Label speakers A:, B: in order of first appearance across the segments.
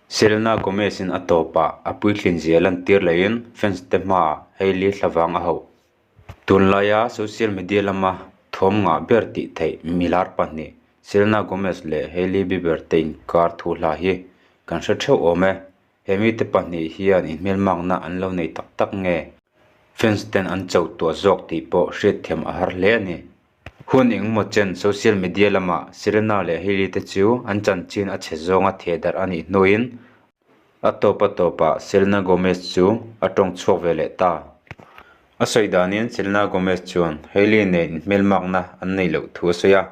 A: Selena Gomez-in a tawpah a puitlinzia lantir lehin fans te hmaah Hailey thlavang a hauh. Tunlaia social media lama thawm ngah ber tih theih milar pahnih Selena Gomez leh Hailey Bieber te inkar thu hla hi kan hre theuh awm e. He mite pahnih hian inhmelmakna an lo nei tak tak nge? Fans ten an cho tuah zawk tih pawh hriatthiam a har hle a ni. Hun engemaw chen social media lamah Selena leh Hailey te chu an chanchin a chhe zawnga theh darh a nih hnuin a tawp a tawpah Selena Gomez chu a tawng chhuak ve leh ta. A sawi danin Selena Gomez chuan Hailey nen inhmelmakna an neih loh thu a sawi a,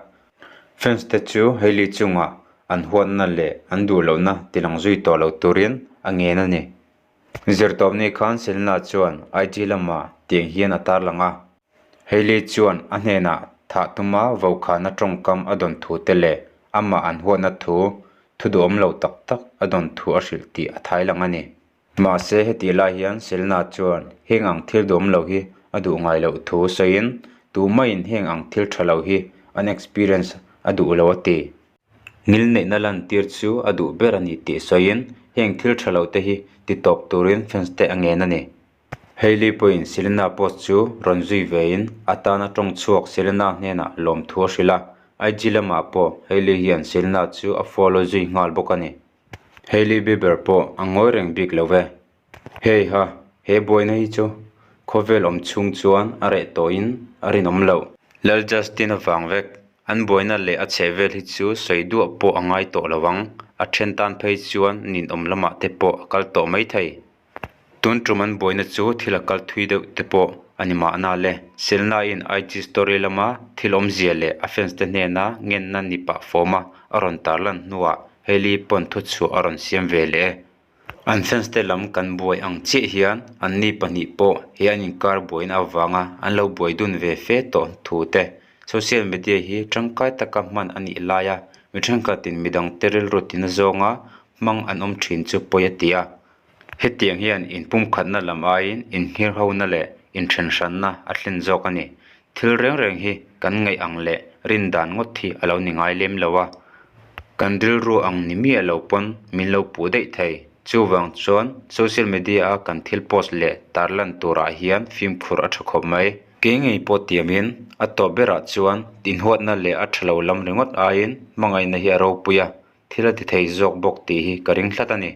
A: fans te chu Hailey chungah an huatna leh an duh lohna tilang zui tawh lo turin a ngen a ni. Zirtawpni khan Selena chuan IG lamah tiang hian a tarlang a. Hailey chuan a hnenah thah tuma vokhana tawngkam a dawn thu te leh amah an huatna thu thu duhawm lo tak tak a dawn thu a hrilh tih a thai lang a ni. Mahse hetih lai hian Selena chuan heng ang thil duhawm lo hi a duh ngai loh thu sawiin tumaiin heng ang thil tha lo hi an experience a duh lo a ti. Ngilneihna lantir chu a duh ber a ni tih sawiin heng thil tha lo te hi ti tawp turin fans te a ngen a ni. Hailey pawhin Selena post chu rawn zui vein a tana tawng chhuak Selena hnenah lawmthu a hrilh a, IG lamah pawh Hailey hian Selena chu a follow zui nghal bawk a ni. Hailey Bieber pawh a ngawi reng bik lo ve. Hei ha, he buaina hi chu khawvel awm chhung chuan a reh tawhin a rinawm loh. Lal Justin avang vek, an buaina leh a chheh vel hi chu sawi duah pawh a ngai tawh lo ang, a then tan phei chuan ninawm lamah te pawh a kal tawh maithei. Tun tum an buaina chu thil a kal thui deuh te pawh a ni mahna le. Selna-in IG story lama thil awmzia leh a fans te hnena ngenna ni pah fawma a rawn tarlan hnuah Hailey pawn thuchhuah a rawn siam ve leh e. An fans te lam kan buai ang chiah hian anni pahnih pawh he an inkar buaina avanga an lo buai dun ve fe tawh thu te social media hi tangkai taka hman a nih laia mi thenkhatin midangte rilru tina zawnga hmang an awm thin chu pawi a ti a. Hetiang hian inpumkhatna lam aiin inhirhona leh inthenhranna a thlen zawk a ni. Thil reng reng hi kan ngaih ang leh rin dan ngawt hi a lo ni ngai lem lo a. Kan rilru ang ni miah lo pawn min lo puh daih thei. Chuvang chuan social media a kan thil post leh tarlan turah hian fimkhur a tha khawp mai. Kei ngei pawh tiamin a tawp berah chuan inhuatna leh a tha lo lam ringawt aiin hmangaihna hi a ropui a, thil a ti thei zawk bawk tih hi ka ring tlat a ni.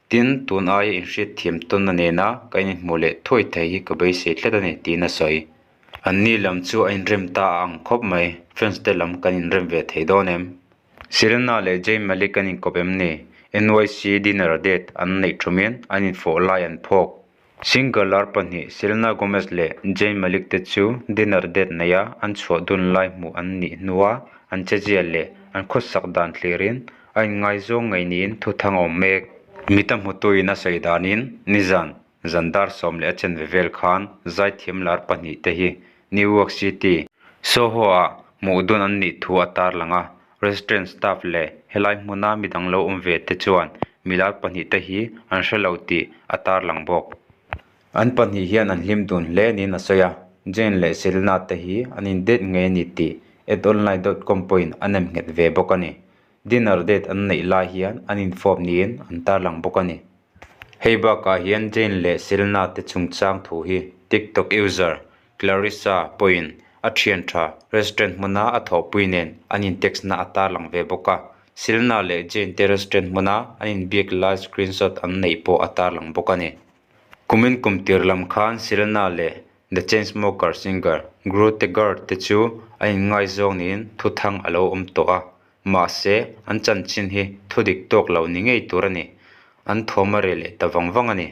A: Tin, tun aia inhriatthiam tawnna nena ka inhmuh leh thuai thei hi ka beisei tlat a ni, tiin a sawi. Anni lam chu a inrem ta a ang khawp mai, fans te lam kan inrem ve thei dawn em? Selena leh Zayn Malik an inkawp em ni? NYC dinner date an neih thumin an infawh lai an phawk. Singer lar pahnih Selena Gomez leh Zayn Malik te chu dinner date neia an chhuah dun lai hmuh an nih hnua an chezia leh an khawsak dan thlirin a inngaizawng ngei niin thuthang a awm mek. Mita hmutuin a sawi danin nizan zan dar sawm leh a chenve vel khan zaithiam lar pahnih te hi New York City, Soho-ah hmuh dun an nih thu a tarlang a, Restaurant staff leh helai hmuna midang lo awm ve te chuan milar pahnih te hi an hre lo tih a tarlang bawk. An pahnih hian an hlim dun hle niin a sawi a, Jane leh Selena te hi an in date ngei a ni tih edonline dot com pawhin a nem nghet ve bawk a ni. Dinner date an neih lai hian an infawp niin an tarlang bawk a ni. Hei bakah hian Jane leh Selena te chungchang thu hi TikTok user Clarissa pawhin a thian tha restaurant hmuna a thawhpui nen an in text na a tarlang ve bawk a, Selena leh Jane te restaurant hmuna an inbiak lai screenshot an neih pawh a tarlang bawk a ni. Kumin kum tir lam khan Selena leh The Chainsmokers singer Grute Gerd te chu an inngaizawng niin thuthang a lo awm tawh a, mahse an chanchin hi thudik tawk lo ni ngei tur a ni. An thawm a reh leh ta vang vang a ni.